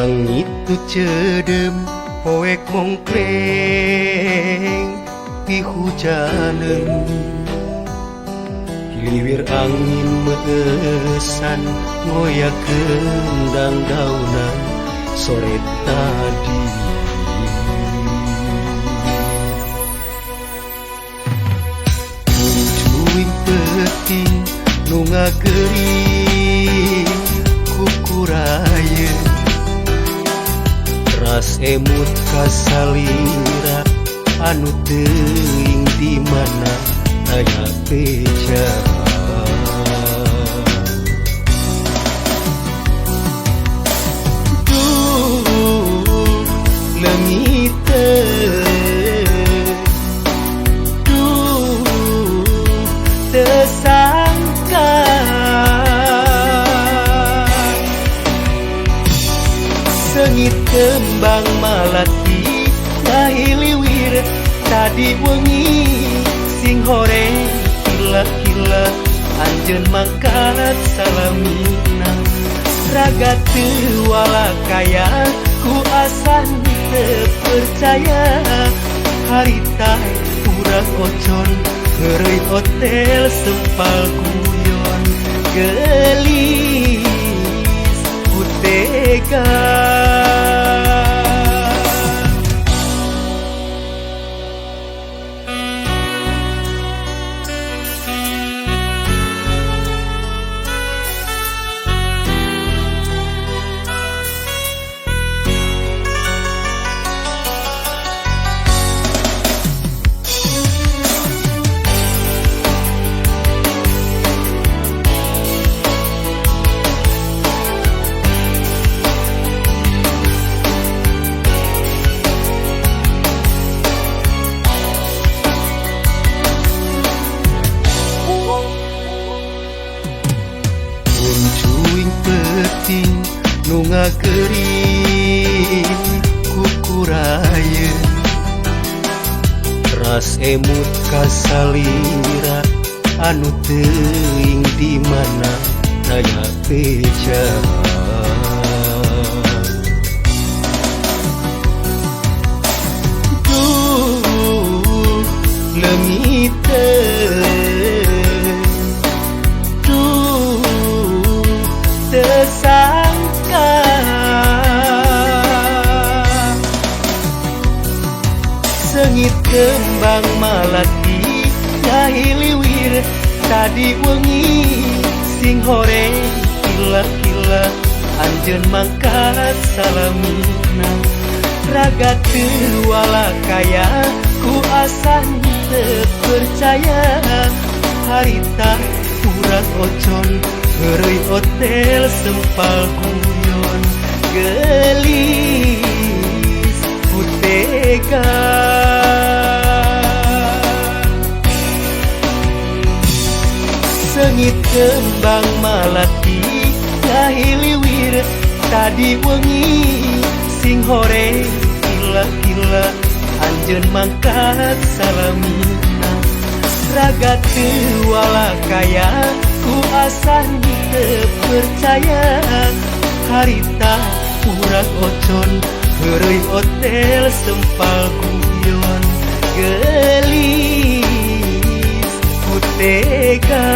Langit tu cedem poek mongkleng pihujaneun Liwir angin meesan ngoyak kendang daunan sore tadi. Muncuing peuting nu ngageuring kukurayeun Ras emut kasalira anu teuing di mana aya beja. Duh leungit duh teu sangka Sengit kembang malati ngahiliwir tadi wengi sing horeng kila-kila anjeun mangkat salamina raga teu walakaya ku asa teu percaya harita urang ocon heureuy hotel sempal guyon geulis ku tega. Muncuing peuting nu ngageuring kukurayeun Ras emut kasalira anu teuing di mana aya beja. Duh leungit sangka Sengit kembang malati ngahiliwir tadi wengi sing horeng kila-kila anjeun mangkat salamina raga teu walakaya ku asa teu percaya harita urang ocon heureuy hotel sempal guyon geulis ku tega. Sengit kembang malati ngahiliwir tadi wengi sing horeng kila-kila anjeun mangkat salamina raga teu walakaya ku asa teu percaya harita urang ocon heureuy hotel sempal guyon geulis ku tega.